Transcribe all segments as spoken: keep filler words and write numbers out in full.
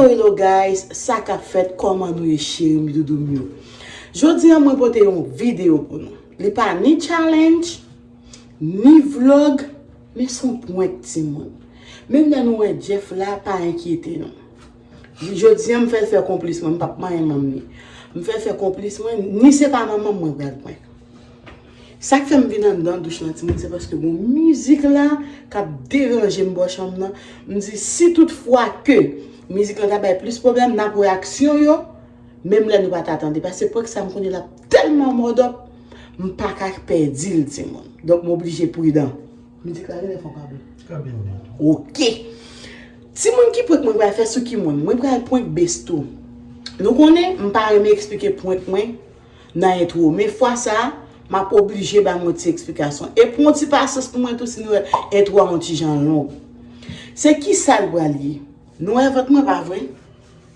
Hello guys, sa k ap fèt? Kòman nou ye, cheri m, doudou m yo? Jodi a mwen pote yon videyo pou nou. Li pa ni challenge, ni vlog, men se yon prank, timoun. Menm lè nou wè Jeff la, pa enkyete nou. Jodi a m fè l fè konplis mwen, m p ap manyen manm li. M fè l fè konplis mwen, ni se pa manman m mwen pral prank. Sa k fè m vin anndan douch lan, timoun, se paske gon mizik la k ap deranje m bò chanm nan. M di, si tout fwa ke mizik lan ta bay plis pwoblèm, n ap wè aksyon yo, menm lè nou pa ta tande. Paske prank sa, m konnen l ap tèlman mòdòp, m pa ka pèdi l, timoun. Donk, m oblije pridan. Mizik la genlè fè yon kabe. Kabe nèt. Oke. Timoun, ki prank mwen pral fè sou ki moun? Mwen pral prank Besto. Nou konnen, m pa renmen eksplike prank mwen nan entwo. Men fwa sa a, m ap oblije ba nou yon ti eksplikasyon. E pran yon ti pasyans pou mwen tou si nou wè entwo a yon ti jan long. Se ki sa l pral ye? Nou wè vant mwen, pa vre?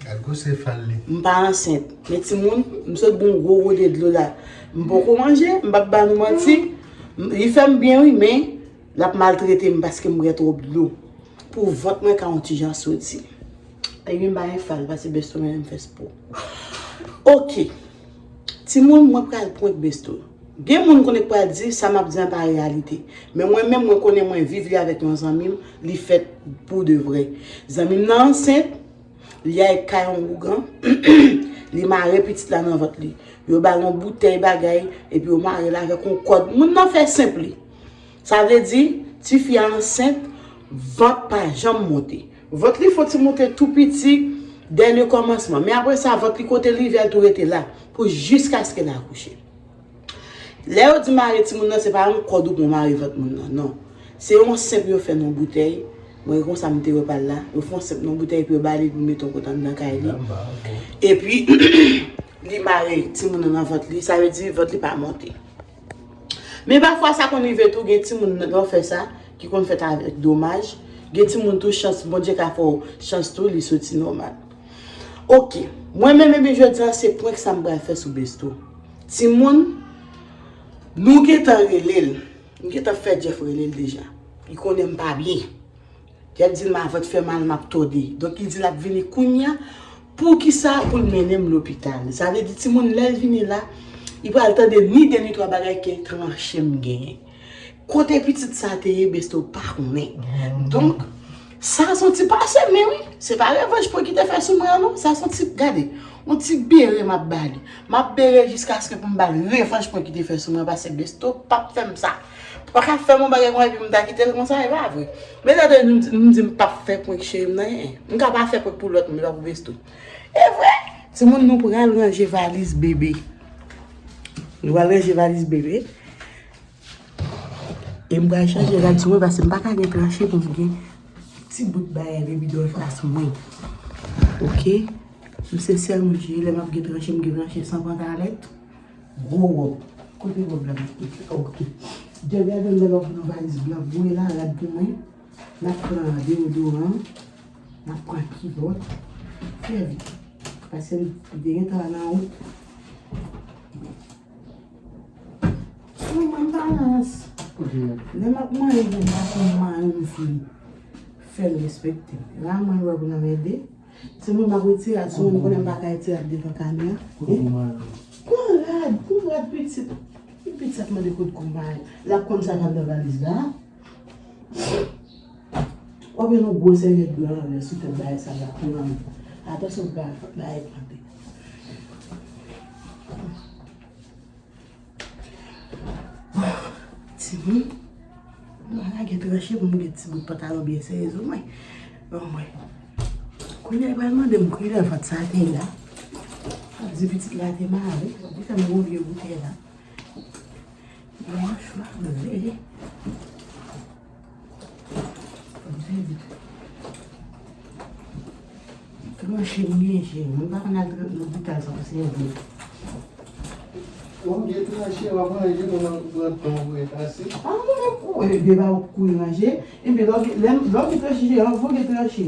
Gad gwosè fal li. M pa ansent. Men timoun, m sot bwè yon gwo gode dlo la. M poko manje, m p ap ba nou manti. M- Li fè m byen wi, men l ap maltrete m paske m bwè twòp dlo. Pou vant mwen ka yon ti jan soti. Ebyen, m pa gen fal, pase Besto mennen m fè spò. Oke. Timoun, mwen pral prank Besto. Gen moun konnen k pral di sa m ap di an pa reyalite. Men mwen menm, mwen konnen mwen viv li avèk yon zanmi m, li fèt pou de vrè. Zanmi m nan ansent, li al kay yon ougan, li mare pitit la nan vant li. Yo ba l yon boutèy bagay, epi yo mare l avèk yon kòd. Moun nan fè senp li. Sa vle di, tifi a ansent, vant pa janm monte. Vant li fè yon ti monte tou piti dè le kòmansman. Men apre sa, vant li kote l rive a, l tou rete la pou jiskaske l akouche. Lè yo di mare timoun nan, se pa yon kòd ou pran mare vant moun nan, non. Se yon senp yo fè nan boutèy. Mwen, konsa m te wè pa l la. Yo fè yon senp nan boutèy, epi yo ba li pou mete yon kote anndan kay li. Epi, li mare timoun nan nan vant li. Sa vle di, vant li pa monte. Men pafwa, sa konn rive tou, gen timoun nan, lè w fè sa, ki konn fèt avèk domaj. Gen timoun tou, chans, Bondye ka fè w chans tou, li soti nòmal. Oke. Mwen menm, ebyen, jodi a, se prank sa m pral fè sou Besto. Timoun, nou gentan rele l. M gentan fè Jeff rele l deja. Li konnen m pa byen. Jeff di l, ma vant fè mal, m ap tòde. Donk, li di l ap vini kounye a. Poukisa? Pou l mennen m lopital. Sa vle di, timoun, lè l vini la, li pral tande ni de ni twa bagay ke tranche m genyen. Kote pitit sa te ye, Besto pa konnen. Donk, sa se yon ti pase, men wi. Se pa revanj prank ki te fè sou mwen an, non. Sa se yon ti, gade, yon ti bere m ap ba li. M ap bere jiskaske pou m ba l revanj prank ki te fè sou mwen, pase Besto p ap fè m sa. Pa ka fè m yon bagay konsa epi m ta kite l konsa, e pa vre. Men tande, m di, m di m p ap fè prank cheri m nan, en. M ka pa fè prank pou lòt moun, men pa pou Besto. E vre, timoun, nou pral ranje valiz bebe. Nou pral ranje valiz bebe. E m pral chanje rad sou mwen paske m pa ka gen tranche pou m gen ti bout bagay baby doll sa sou mwen. Oke? M se sèl moun cheri, lè m ap gen tranche, m gen tranche san pantalèt. Gwo wòb. Kote wòb la m ap mete? Oke. Djèl gade m lè w ap nan valiz blan, voye la rad pou mwen. N ap pran deodoran. N ap pran kilòt. Fè vit. Paske m te gentan nan wout. Mwen, mwen balans. Lè m ap manje, m pa konn manje, m fin fè l respekte m. La, mwen wè pou nan mede. Se mwen m ap retire rad sou mwen, m konnen m pa ka retire rad devan kamera. Pran rad, pran rad pitit. Pitit sa k mande kout kou mari. L ap konn sa k anndan valiz la. W ap wè yon gwo sèvyèt blan anlè sou tèt bagay sa la pou nan. Atansyon pou bagay, bagay plante. Timoun, mwen lage tranche pou m gen ti bout pantalon byen sere sou mwen. Bon, mwen. Kounye a, li pral mande m kilè vant sa te la. L ap di pitit la te mare. Li fè m yon vye boutèy la. Yon mouchwa, m veye. Tranche m gen, cheri. Mwen pa konn al lopital san w sèvi. Ou gen tranche, w ap ranje, mwen nan pran tan pou efase. A, mwen ap kouri, ebyen, pa w kouri ranje. Ebyen, lè w gen, lè, lè w gen tranche, cheri, anvan w gen tranche.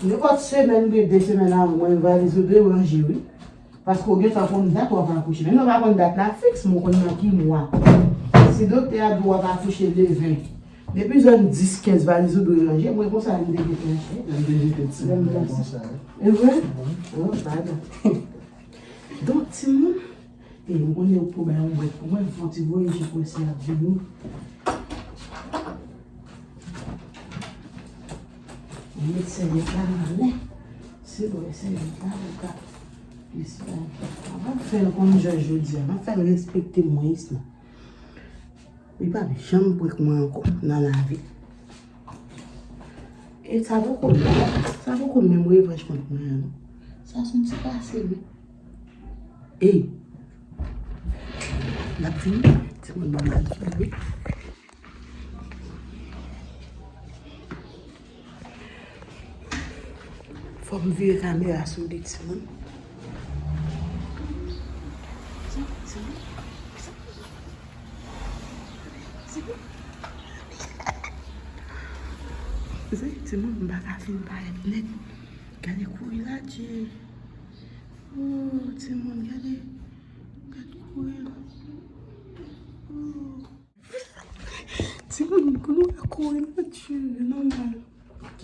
Nenpòt semèn oubyen de semèn avan, mwen valiz ou dwe ranje, wi. Paske w gentan konn dat w ap akouche. Menm lè w pa konn dat la fiks, men w konn nan ki mwa. Si doktè a di w ap akouche le ven, Depi zòn dis, kenz valiz ou dwe ranje, mwen konsa m te gentan achte. Lè m te jete ti moun nan konsa, wi. E vre? Mhm. Oh, pardon. Donk, timoun, e m konnen ou pou bay yon bwèt pou mwen, fè yon ti voye jis pou wè si y ap vini. Mwen met sèvyèt la nan men. Se pou wè sèvyèt la, ou ka plis bay. Ann fè l konn jòj jodi a, ann fè l respekte mwen isit. Li p ap janm prank mwen ankò nan lavi. E sa poko, sa poko menm revanj kont mwen an, non. Sa se yon ti pase, wi. Ey! L ap vini. Timoun, ban m al vini, wi. Fò m vire kamera sou li, timoun. Timoun, m pa ka fin parèt nèt. Gade kouri la, Dye. Oh, timoun, gade. Gade kouri la. Oh. Timoun, pou nou wè kouri nan tchil, nòmal. Ok.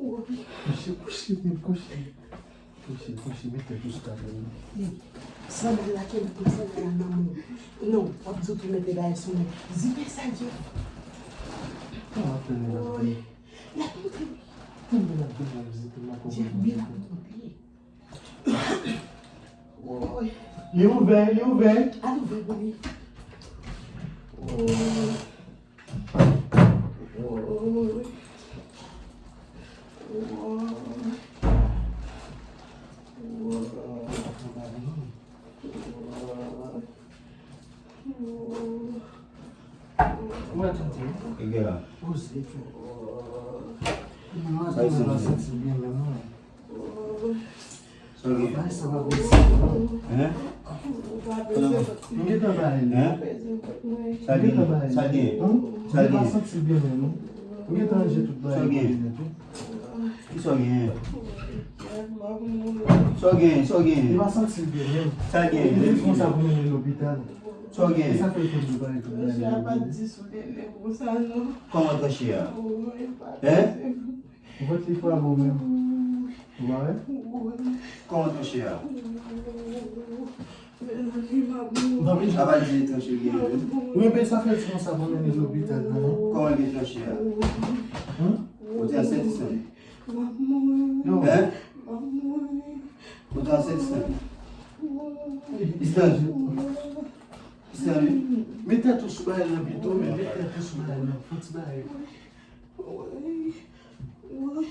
Woy. Kouche, kouche, men kouche. Kouche, kouche, met tèt ou sou tablo. Ey, sandal la kenbe pou sandal la nan men w. Non, w ap di w tou mete bagay sou men. Zipe sa, Jeff. Kòman fè nèg ap fè? Woy. L ap monte, wi. Kòman l ap vin ap zipe m la, kòman Jeff, l ap monte? Li ouvè, li ouvè. Al ouvè pou li. Ou wè tande? E gen la. Poze, frè. Mwen pa santi byen menm non. Sa gen? Bagay sa pa posib non. Hein? M gentan ba li. Hein? Sa gen? Sa gen? Sa gen? Mwen pa santi byen menm non. M gentan ranje tout bagay pou li nèt wi. Kisa w genyen? Sa w genyen? Sa w genyen? Li pa santi l byen menm. Sa l genyen? Li vin konsa pou mennen l lopital. Sa w genyen? E sa fè l konn di bagay tout bagay. Mesye a pa t di sou Lele konsa non. Kòman tranche a? Hein? Vant li frape w menm. Ou pa wè? Kòman tranche a? Mezanmi, m ap mouri. Apa di tranche gen menm? Wi, men sa fè l di konsa pou mennen l lopital la non. Kòman gen tranche a? Ou te ansent, sa? M ap mouri. Hein? M ap mouri. Ou te ansent, sa? Istanbul. Istanbul. Met tèt ou sou bagay lan pito, men met tèt ou sou bagay lan. Fè ti bagay. Woy, woy,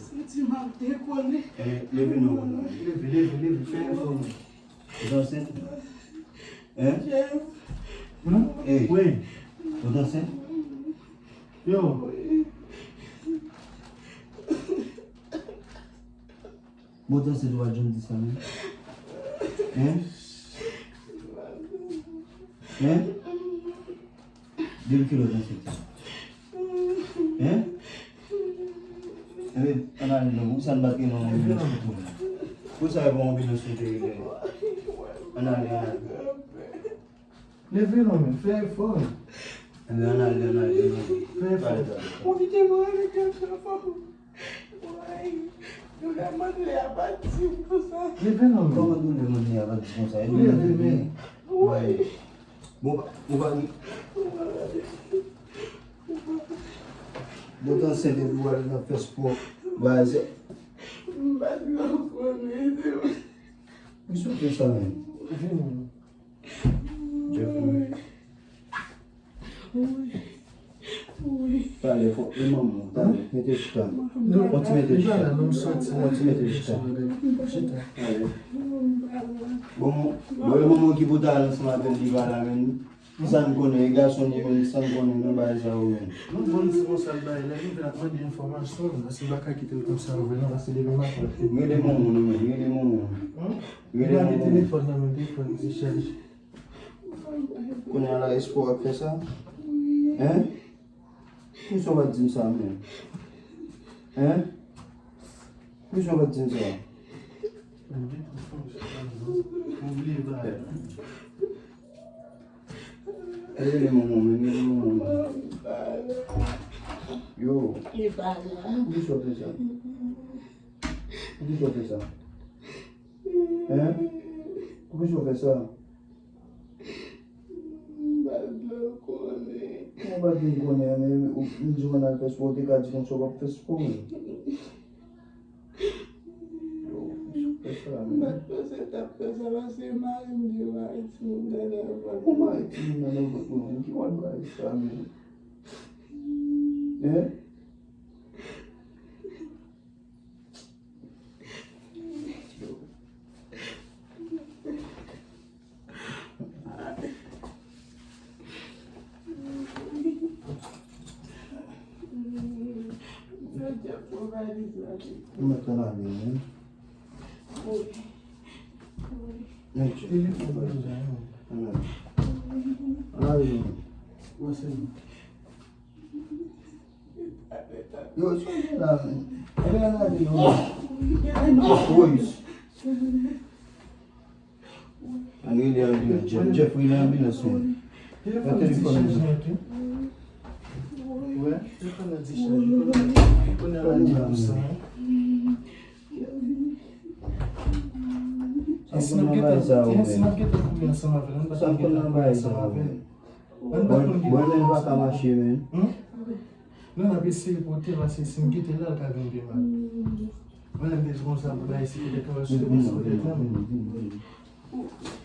senti m ap dekole. Eh, leve non. Leve, leve, leve, fè efò non. Ou te ansent? Hein? Jeff. Hmm? Ey. Wi. Ou te ansent? Yo. Bon, te ansent ou pa t janm di sa menm. Hein? Hein? Depi kilè w te ansent? Hein? Enben, ann ale non, poukisa n pa t gen yon anbilans pou tou? Poukisa yo pa yon anbilans pou te regle? Ann ale, ann ale. Leve non men, fè efò. Ann ale, ann ale, ann ale. Fè efò. Pale, pale. Ou kite mwen ale kèk fè efò. Woy, doulè mòn li a pa t di m konsa. Leve non men. Kòman doulè mòn li a pa t di konsa? E doulè byen. Woy. Bon, ou pa gen. Bon, tan sèl epi w al nan fè spò. Bagay se. M pa t nan fòm, ede m. Misye fè sa menm. Vini. Jeff, wi. Wi. Wi. Pale fò, e manman, pale, mete chita. Manman. Kontinye mete chita. Kontinye mete chita. Chita. Pale. Bon, bon, e manman ki pou ta al ansanm avè l, li pa la menm. Sa n konnen, e gason li menm, sa n konnen nan bagay sa yo menm. Nou bon, se konsa l bay, lè nou vin ap mande enfòmasyon, paske m pa ka kite l konsa, nou vin nan, paske demen maten l ap te. Rele manman nou menm, rele manman. Hein? Rele manman. Li pa gen telefòn nan men, telefòn li se chaje. Kounye a la, espwa w ap fè sa? Hein? Poukisa w pa t di m sa menm? Hein? Poukisa w pa t di m sa? Ou bliye bagay. Rele manman w menm, rele manman w menm. Yo. Li pa la. Poukisa w fè sa? Poukisa w fè sa? Hein? Poukisa w fè sa? M pa t vle w konnen. Ou pa t vle m konnen, men ou, m di w ann al fè spò, ou te ka di konsa w p ap fè spò, wi. Yo, poukisa w fè sa, men? M pa t panse l t ap fè sa, paske mari m te mari timoun nan nan vant. Ou mari timoun nan nan vant mwen, ki wòl bagay sa, men? Hein? Mwen mèt ann ale, men. Men, tcheke telefòn nan, men. Ann ale, men. Yo, sonje la, men. Ebyen, ann ale non. Ay, non, boys. Ann rele, ann rele Jeff. Jeff, rele anbilans, men. Nan telefòn nan. Wè, telefòn nan dechaje. Kounye a la, li pou sa. E si n ap gentan, e si n ap gentan goumen ansanm avè l, ann pa t konn gentan goumen ansanm avè l. Ann pa t konn gentan goumen ansanm avè l. Mwen menm pa ka mache, men. Non, n ap eseye pote l, paske si n kite l la, l ka vin pi mal. Mwen menm te di konsa pou bay sekirite, ka wè si te konsa pote l kanmenm.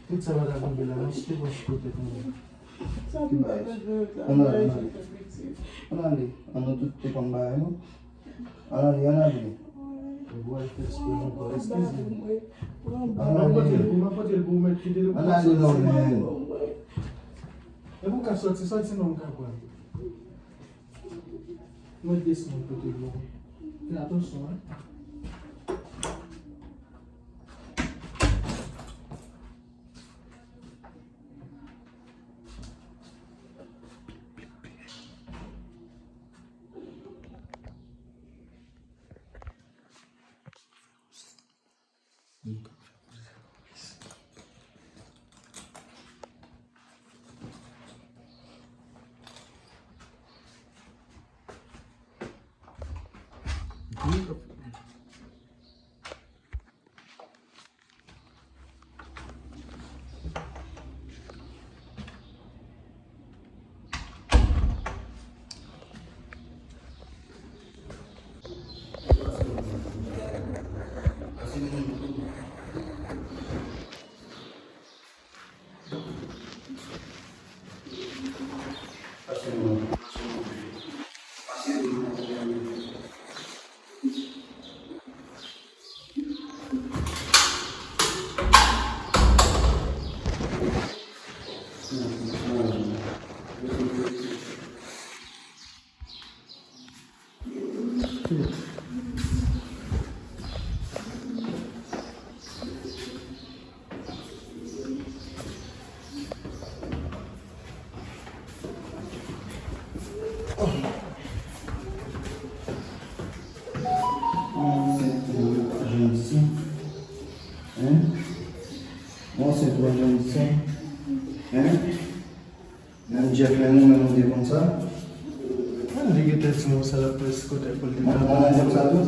Tout sa pa ta konbe la, non, si te pran chiko tèt mwen. Ann ale, ann ale. Ann ale, ann nou tout te konn bagay, non? Ann ale, ann ale. Ou al fè spò ankò, eskize m. Ann ale. M ap pote l pou, m ap pote l pou ou mèt kite l pou w soti. Ann ale, non, men. Epi w ka soti, soti non, m ka pran l. Mwen desann kote l non. Fè atansyon, wi. Mwen ansent pou yon jèn fi. Hein? Mwen ansent pou yon jèn fi. Hein? Menm Jeff, menm ou menm, ou te konn sa? Mwen, li gentan di nou sa l ap fè sou kote pou l te... Mwen, mwen konn sa tou.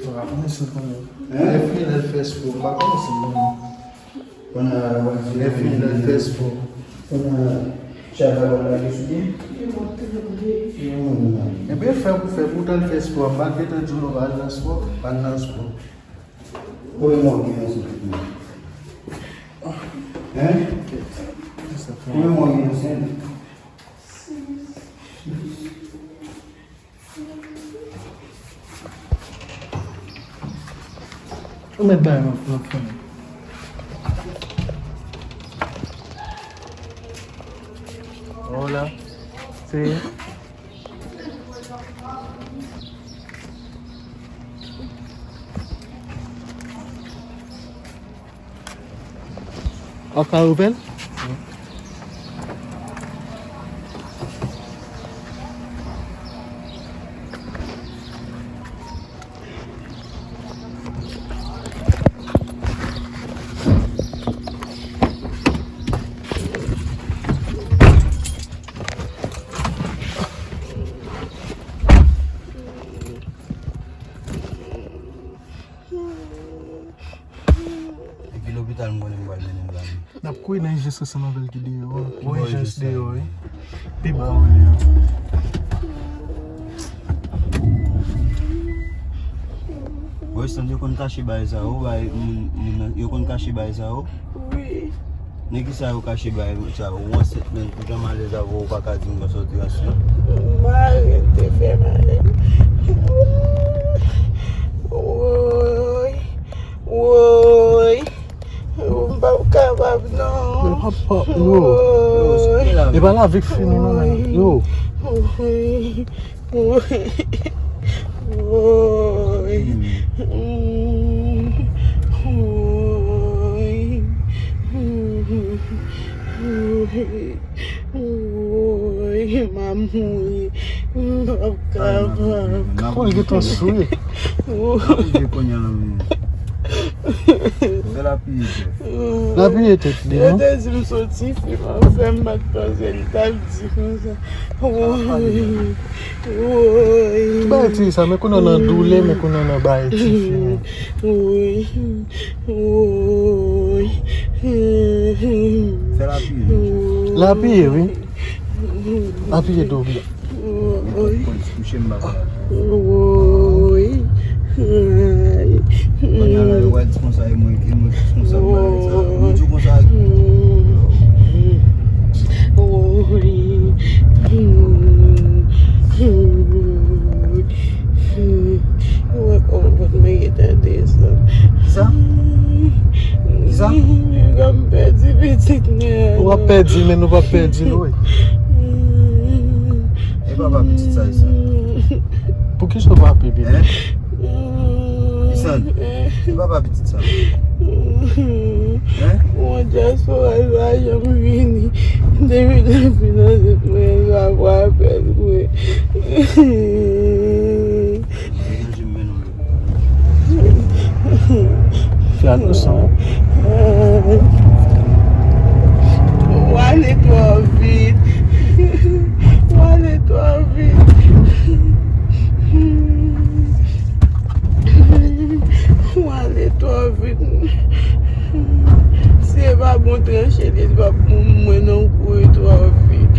Mwen pa konnen si l konnen. Hein? Lè fini, lè l fè spò, mwen pa konnen si l konnen. Kounye a, w ap di lè fini, lè l fè spò. Kounye a, chay la w ap lage sou li? Ebyen, fè pou fè, pou w t al fè spò, m pa t gentan di w non, pa al nan spò, pa al nan spò. Konbyen mwa w gen ansent? Hein? Konbyen mwa w gen ansent? Ou mèt bay mwen pou mwen fini. Hola. Sí. Ou ka ouvè l? E ki lopital m konnen m pral mennen l la menm? N ap kouri nan ijans ansanm avè l ki deyò a. Pi bò ijans deyò a, wi. Pi ba w li an. Weston, yo konn kache bagay sa yo, bay moun, moun nan, yo konn kache bagay sa yo. Wi. Nan kisa yo kache bagay sa yo? Ou ansent menm, ou janm alèz avè w, ou pa ka di m konsa w te ansent. Mari m te fè malè. Woy. Woy. M p ap kapab non. Yo, papa, yo. Woy. E pa lavi k fini non, men. Yo. Woy. Woy. Woy. Woy. Woy, m ap mouri. M p ap kapab. Kòman l gentan sou li? Woy. N ap rive kounye a la menm. Fè l apiye tèt. L apiye tèt li, non? Yo te di m se yon ti fi m ap fè, m pa t panse li t ap di konsa. Woy. Woy. Bay ti sa, men kounye a nan doulè, men kounye a nan bay ti fi. Woy. Woy. Fè l apiye. L apiye, wi. Apiye do byen. Woy. Woy. Ay. Kounye a la, yo pral di konsa, e mwen, e mwen ki konsa, mwen sa. Mwen di konsa. Woy. Woy. Woy, oh, woy, men e tande sa. Sa? Sa? M pèdi pitit mwen. Ou ap pèdi, men nou p ap pèdi l, wi. E papa pitit sa, Isan? Poukisa w pa ape pitit? Hein? Isan, e papa pitit sa? Hein? Mwen dyaspora pa janm vini. Depi l ap vin ansanm mwen, l ap rapèl mwen. Fè atosyon. Ou ale twò vit. Ou ale twò vit. Ou ale twò vit. Si e pa bon tranche li, li p ap pou mwen non, kouri twò vit.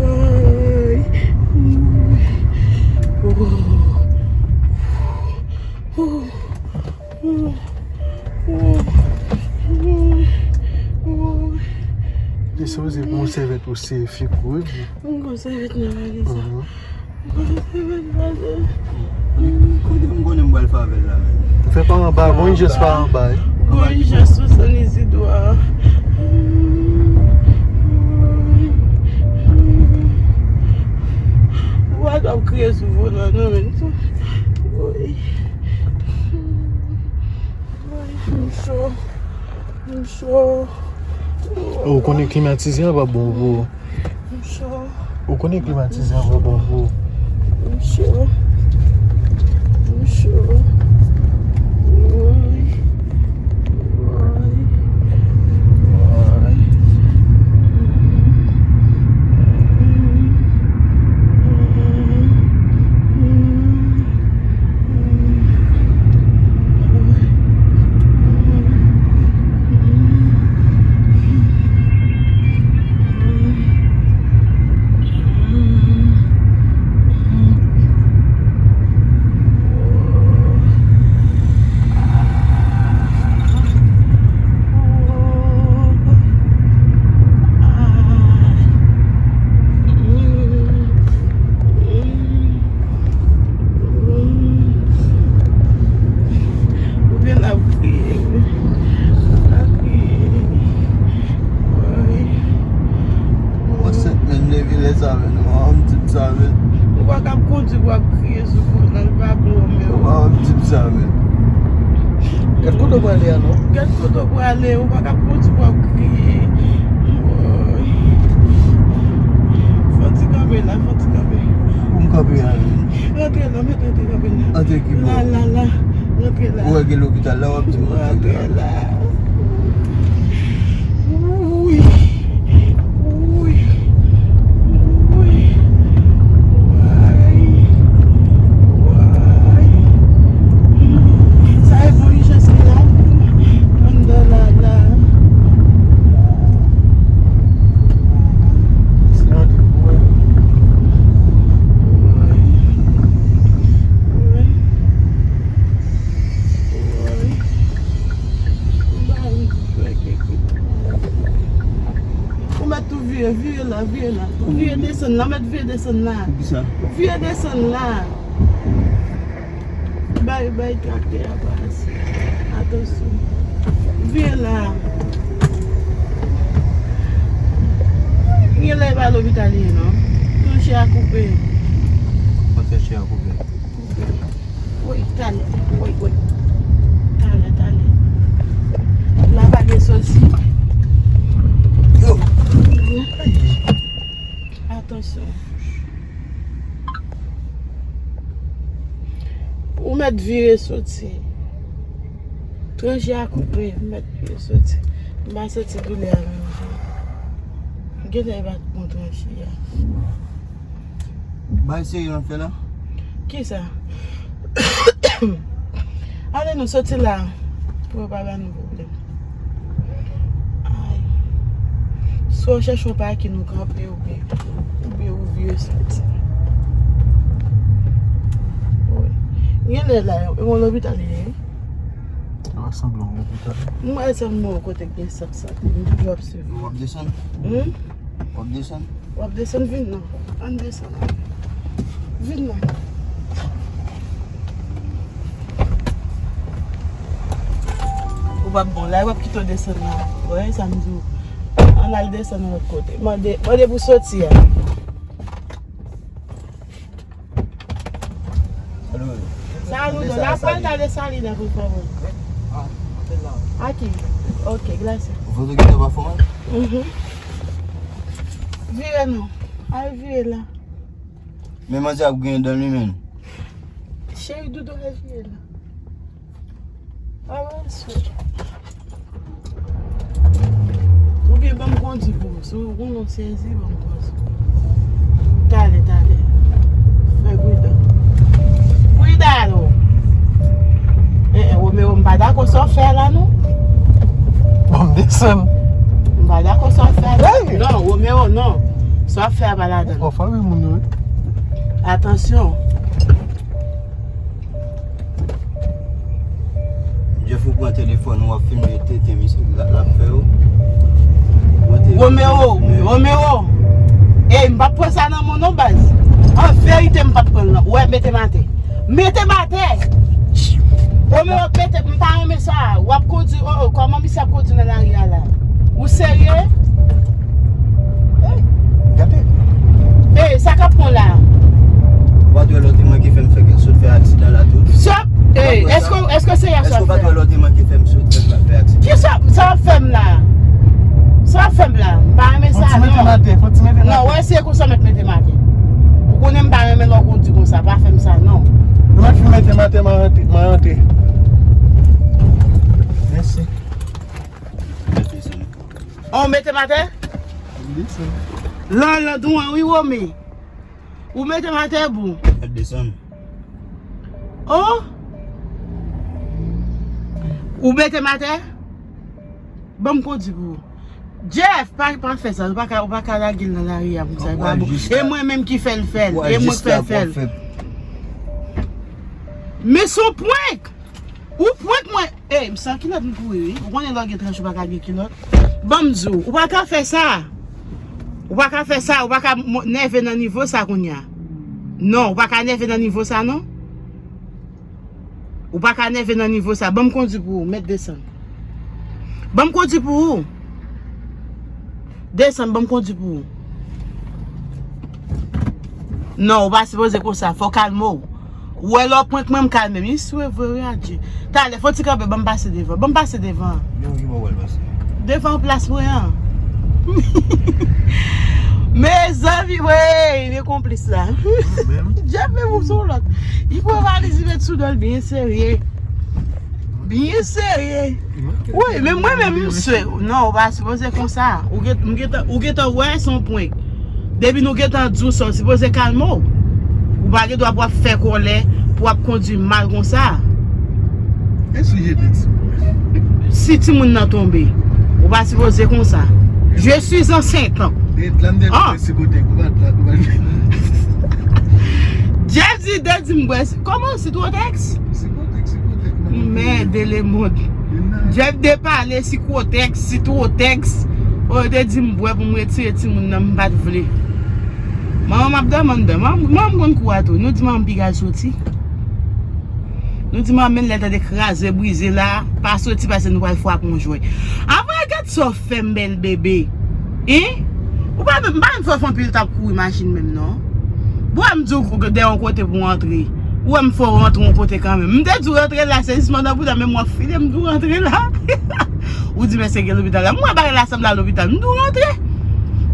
Woy. Li sipoze pran yon sèvyèt pou seye figi w, wi. Mwen gon sèvyèt nan valiz la. Mhm. Mwen gon sèvyèt nan valiz la. Kote m konnen m pral fè avè l la menm? Fè pa anba, gon ijans pa anba, wi. Gon ijans sou San Izidwa. Ou pa t ap kriye sou volan non, men. Woy. Woy, m cho. M cho. Ou konnen klimatizè an pa bon pou ou. M cho. Ou konnen klimatizè an pa bon pou ou. M cho. M cho. Woy. Woy. Woy. Ou te la ap kriye, wi. Ou la kriye. Woy. Ou ansent, men, leve lè sa, men. Ou pa di m sa, men. Ou pa kab kondi pou ap kriye sou volan, li pa bon, men. Ou pa di m sa, men. Gad kote w prale a, non? Gad kote w prale, ou pa kab kondi pou ap kriye. Woy. Fò ti kanpe la, fò ti kanpe. Pou m kanpe a, men. Rantre la, mèt rantre kanpe la. Rantre ki bò? La, la, la. Rantre la. Ou wè gen lopital la, w ap di m rantre la. Rantre la. Woy. Woy. Woy. Woy. Vire la. Vire desann la. Mèt vire desann la. Poukisa? Vire desann la. Bay, bay traktè a pase. Atansyon. Vire la. Genlè e pa lopital li ye non. Tranche a koupe. Kòman tranche a koupe? Koupe. Woy, talè. Woy, woy. Talè, talè. La pa gen sòsi. Yo. Atansyon. Ou mèt vire soti. Tranche a koupe, ou mèt vire soti. M pa santi doulè a menm jan. Genlè e pa t bon tranche a. Bay serye w ap fè la? Kisa? Ale nou soti la pou yo pa ba nou pwoblèm. Ay. Si w chèche yon pakin ou kanpe oubyen, oubyen ou vire soti. Wi. Genlè la, e yon lopital li ye, wi. Sa va sanble yon lopital. M wè se yon kote k gen sant sante. M toujou ap swiv. W ap desann? Hmm? W ap desann? W ap desann, vin non. Ann desann. Vin non. Ou p ap bon la, w ap kite w desann la. Ou wè sa m di w. Ann al desann yon lòt kote. Mande, mande pou soti a. Saludo, la falta de salida, por favor. Aquí. Ok, gracias. Ou foto ki te pa fò mal? Mhm. Vire non. Al vire la. Men manzè ap griyen dan li menm. Cheri, Doudou al vire la. Avanse. Oubyen ban m kondi pou ou. Si ou konnen w sezi, ban m kondi. Talè, talè. Fè pridan. Cuidado. Eh, eh, Romeo, m pa dakò sa w fè la, non. Bon, m desann. M pa dakò sa w fè la. Hey! Non, Romeo, non. Sa w fè a pa ladan. Ou fè ri moun yo, wi. Atansyon. Jeff, ou pran telefòn ou, w ap filme tenten misye la, l ap fè yo. Pran telefòn, Romeo, filme. Romeo. Ey, m p ap pran sa nan men w non, baz. An verite, m p ap pran l non. Ou wè, mete m atè. Mete m atè. Romeo, mete, m pa renmen sa. W ap kondi, oh, oh, kòman misye ap kondi nan lari a la? Ou serye? Gade. Ey, sa k ap pran la? Ou pa t wè lè w te manke fè m fè, sot fè aksidan la tou? Sòt! Ey, èske, èske se yè sòt fè? Èske ou pa t wè lè w te manke fè m sot fè, fè aksidan? Ki sa, sa w ap fè m la? Sa w ap fè m la? M pa renmen sa non. Fon ti mete m atè, fon ti mete m atè. Non, wè, se konsa w mèt mete m atè. Ou konnen m pa renmen lè w kondi konsa, pa fè m sa non. Ou mèt fin mete m atè, m a rantre, m a rantre. Mèsi. An, w mete m atè? Wi, sè. Lanland ou an, wi, Wome. Ou mete m atè, bro. Mèt desann. Oh! Ou mete m atè? Ban m kondi pou ou. Jeff, pa, pa fè sa. Ou pa ka, ou pa ka lage l nan lari a konsa. E pa bon. E mwen menm ki fè l fè l. E mwen k fè l fè l. Men se yon prank. Ou prank mwen. Ey, m san kilòt m kouri, wi. Ou konnen lè w gen tranche ou pa ka gen kilòt. Ban m di w, ou pa ka fè sa. Ou pa ka fè sa, ou pa ka mo-, nève nan nivo sa kounye a. Non, ou pa ka nève nan nivo sa, non. Ou pa ka nève nan nivo sa. Ban m kondi pou ou, mèt desann. Ban m kondi pou ou. Desann, ban m kondi pou ou. Non, ou pa sipoze konsa. Fò w kalme w. Ou wè lè w prank mwen, m kalme m. Misye vre, wi, adje. Talè, fò w ti kanpe, ban m pase devan. Ban m pase devan. Devan plas mwen an. Mezanmi, wey, men konplis la. Jeff, men ou sou lòt. Li pran valiz, li met sou do l byen serye. Byen serye. Wi, men mwen menm, misye. Non, ou pa sipoze konsa. Ou gen, m gentan, ou gentan wè se yon prank. Depi nou gentan di w sa, w sipoze kalme w. Ou pa gen dwa pou w ap fè kòlè, pou w ap kondui mal konsa. E si w jete ti moun? Si timoun nan tonbe, ou pa sipoze konsa. Je suis enceinte. E, la m te... Ah! Si kote, ou pa, ou pa... Jeff di, te di m, bwè, kòman, si twotèks? Si kote, si kote, non. Merde le monde. Jeff depale, si twotèks, si twotèks. O, yo te di m bwè pou m retire timoun nan, m pa t vle. Manman m ap dòmi anndan. Manman m konn kou a tou. Nou di manman m piga l soti. Nou di manman m, men lè tande kraze, brize la, pa soti pase nou pral frape yon jwèt. Apre gad sa w fè m, bèl bebe. Hein? Ou pa menm, m pa menm fè w fè anpil t ap kouri machin menm non. Bon, m di w dèyè yon kote pou w antre. Ou wè m fè w rantre yon kote kanmenm. M te di w rantre la, se jis pandan pou ta menm w ap file, m di w rantre la. Ou di mèsi gen lopital la. M wè bagay la sanble a lopital. M di w rantre.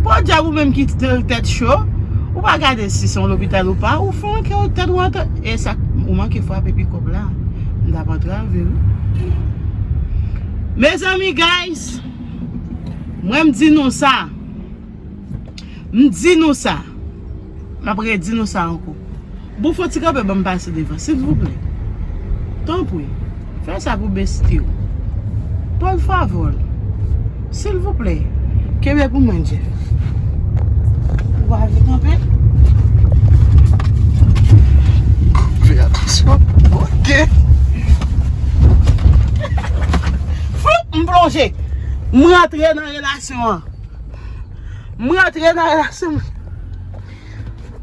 Podyab ou menm ki t-, tèt cho. Ou pa gade si se yon lopital ou pa. Ou fè yon kè tèt ou antre. E sa, ou manke frape pikòp la. M t ap antrave wi. Mezanmi, guys, mwen m di nou sa. M di nou sa. M ap redi nou sa ankò. Bon, fè ti kanpe ban m pase devan, silvouplè. Tanpri. Fè sa pou besti w. Por favor. Silvouplè. Kenbe pou mwen, Jeff. Ou pa vle kanpe? Fè atansyon. Ok. Floup, m plonje. M rantre nan relasyon an. M rantre nan relasyon.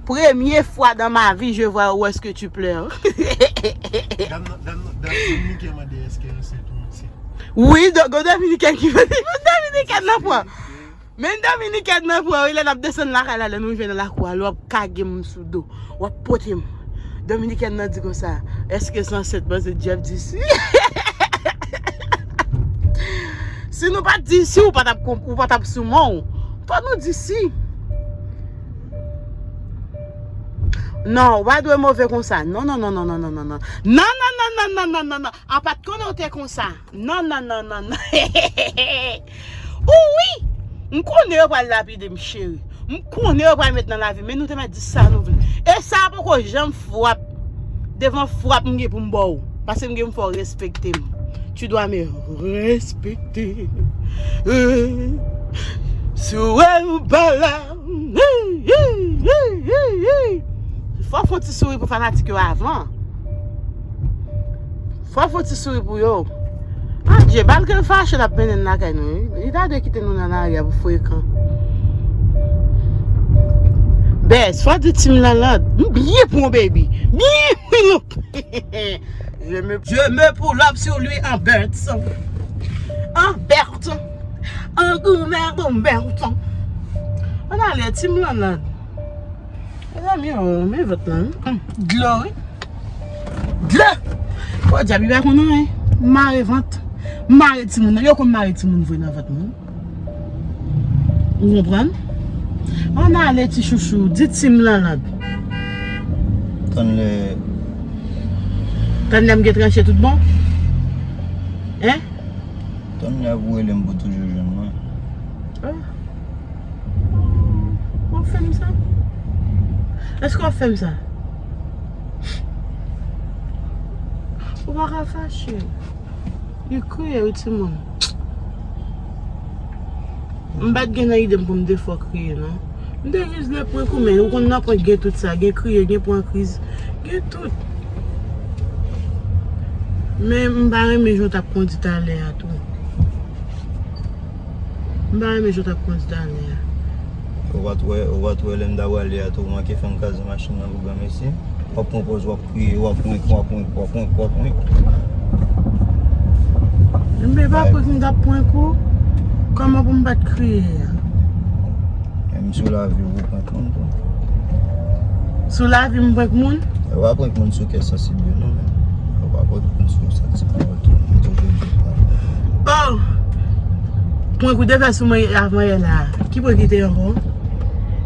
Première fois dans ma vie, je vois où est-ce que tu pleures. Dam nan, dam nan, dam Dominiken mande èske ansent ou ansent. Wi, do-, gon Dominiken ki mande, Dominiken nan pran. Men Dominiken nan pran, wi, lè n ap desann lakay la, lè nou rive nan lakou a, lè w ap kage m sou do, w ap pote m. Dominiken nan di konsa, èske se ansent, panse Jeff di si. Si nou pa t di si, ou pa t ap konp-, ou pa t ap sou men w. Fò nou di si. Non, ou pa dwe move konsa. Non, non, non, non. Non, non, non, non, non, non. A pa t konnen w te konsa. Non, non, non, non, non. Ou wi! M konnen yo pral lapide m, cheri. M konnen yo pral met nan lavi, men nou te mèt di sa nou vle. E sa a poko janm frap. Devan frap m gen pou m ba w. Paske m gen pou m fè w respekte m. Tu dois me respecter. Eh, si w wè m pa la. Hey, hey, hey, hey, hey. Fò w fè yon ti souri pou fanatik yo avan. Fò w fè yon ti souri pou yo. Adje, malgre l fache, l ap mennen n lakay nou, wi. Li ta dwe kite nou nan lari a pou frekan. Bèz, fò di Team Lanland. M byen pran, baby. Byen pran. Je me, je me pull up sur lui en Bertson. En Bertson. En goumen, bon Bertson. Ann ale, Team Lanland. Mezanmi, oh, men vant lan, wi. Dlo, wi. Dlo! Podyab, li pa konn anyen. Mare vant. Mare timoun nan. Yo konn mare timoun vre nan vant moun. Ou konprann? Ann ale, ti chouchou. Di Team Lanland. Tann lè. Tann lè m gen tranche tout bon? Hein? Tann lè pou rele m pou toujou jwenn mwen. Ah. W ap fè m sa? Èske w ap fè m sa? Ou pa ka fache. Li kriye wi timoun. M pa t gen nan ide m pou m te fè w kriye non. M te jis vle prank ou, men ou konn nan prank gen tout sa, gen kriye, gen pran kriz, gen tout. Men m pa renmen jan w t ap kondi talè a tou. M pa renmen jan w t ap kondi talè a. Ou pa t wè, ou pa t wè lè m ta prale a tou, ou manke fè m kraze machin nan pou granmesi. W ap pran pòz, w ap kriye, w ap wenk, w ap wenk, w ap wenk, w ap wenk. Men pa prank m t ap prank ou. Kòman pou m pa t kriye a? Menm sou lavi w, ou prank moun tou. Sou lavi m prank moun? Ou pa prank moun sou kè sansib yo non, men. Ou pa prank moun sou santiman yo tou. Toujou di prank. Oh! Prank ou te fè sou mwen avan yè la. Ki prank ki te ankò?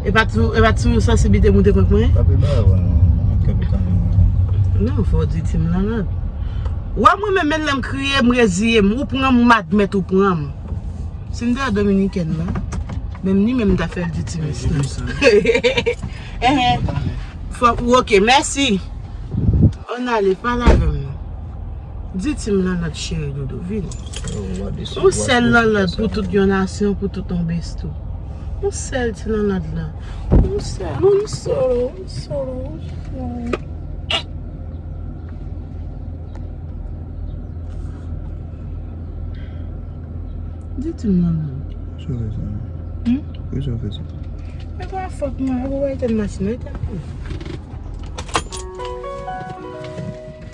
E pa t sou, e pa t sou sansiblite m ou te prank mwen? Kanpe ba avan non, kanpe kanpe. Non, fò w di Team Lanland. Wè mwen menm, menm lè m kriye, m reziye m. Ou pran m, m admèt ou pran m. Si m te Dominikèn la, menm ni menm m ta fè l di ti mesye. Enhen. Fò, ok, mèsi. Ann ale, pale avè m non. Di Team Lanland cheri doudou, vini. Yon sèl Lanland pou tout yon nasyon, pou tout yon bestou. Yon sèl ti Lanland la. Yon sèl, yon solo, yon solo, yon solo. Di Team Lanland. Sa w fè sa? Hmm? Poukisa w fè sa? E pa fòt mwen, ou wè tèt machin nan, e tèt mwen.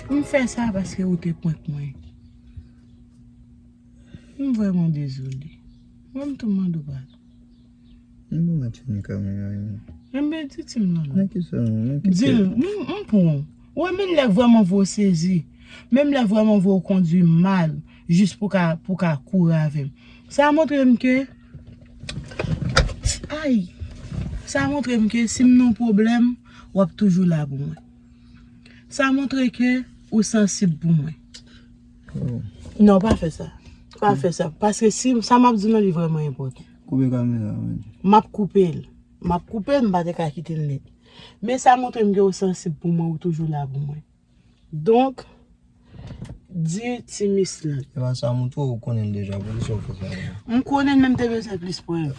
M fè sa paske ou te prank mwen. M vrèman dezole. Mwen, m tou mande w padon. M bon mèt fini kamera yo. Enben, di Tim nan non. Nan ki sa, nan ki Di l, m, m pran w. Ou wè, menm lè vrèman vre w sezi, menm lè vrèman vre w kondwi mal, jis pou ka, pou ka kouri avè m. Sa montre m ke, ay, sa montre m ke si m nan pwoblèm, w ap toujou la pou mwen. Sa montre ke ou sansib pou mwen. Oh. Non, pa fè sa. Pa fè sa. Paske si sa m ap di w nan li vrèman enpòtan. Koupe kamera, wi. M ap koupe l. M ap koupe l, m pa te ka kite l nèt. Men sa montre m ke ou sansib pou mwen, ou toujou la pou mwen. Donk, di Ti Miss lan. E pa sa montre ou konnen l deja, poukisa w fè sa? M konnen l, men m te bezwen plis prèv.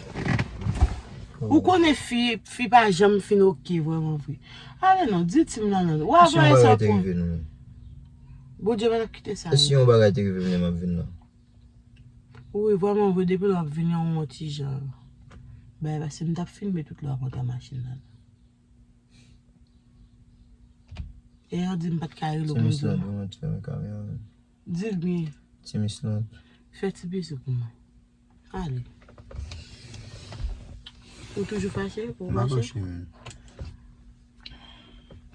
Oh. Ou konnen fi, fi pa janm fin oke vrèman vre. Ale non, di Tim nan non. Wa E si yon bagay sa te pou rive nou menm? Bondye pa t ap kite sa E si rive. Yon bagay te rive m lè m ap vin nan? Wi, vrèman vre, depi lè w ap vini, yon ti jan. Bay, paske m t ap filme tout lè w ap antre machin nan. E yo di m pa t ka rele w Ti Miss Bondye. Lan, dwe mwen fèmen kamera, men. Di l byen. Ti Miss lan. Fè ti bizou pou mwen. Ale. Ou toujou fache? Ou M pa fache? Fache, men.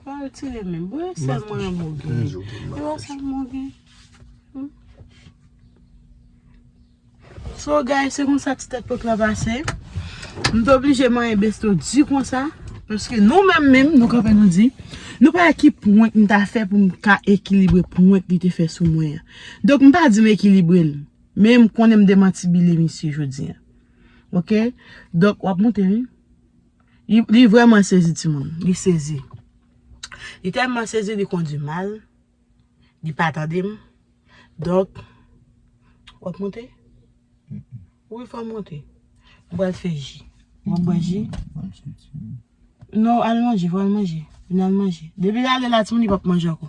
Pa retire men. Bon, e sèl mwen renmen w gen. E pa sèl mwen gen. Hmm. So, guys, se konsa ti tèt prank la pase. M te oblije manyen besto di konsa. Paske nou menm menm, nou kanpe nou di. Nou pa wè ki prank m ta fè pou m ka ekilibre prank li te fè sou mwen an. Donk, m pa di m ekilibre l. Men m konnen m demantibile misye jodi an. Oke? Donk, w ap monte, wi. Li, li vrèman sezi, timoun. Li sezi. Li tèlman sezi, li kondwi mal. Li pa tande m. Donk, w ap monte? Wi, fò w monte. M pral fè ji. W ap bwè ji? Non, al manje, fò al manje. Vin al manje. Depi l ale la, timoun, li p ap manje ankò.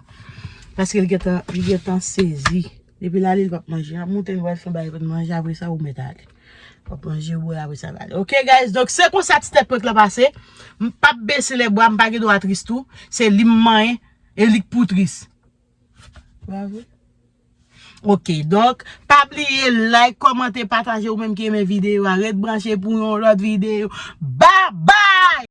Paske l gentan, li gentan sezi. Depi l ale, li p ap manje. Ap monte, li pral fè bagay pou l manje, apre sa, ou mèt ale. W ap manje, w bwè, apre sa, l ale. Oke, guys, donk se konsa ti tèt prank la pase. M p ap bese lè bwa, m pa gen dwa tris tou. Se li m manyen, e li k pou tris. Pa vre? Oke, donk, pa bliye like, kòmante, pataje, ou menm ki renmen videyo a, ret branche pou yon lòt videyo. Bye bye!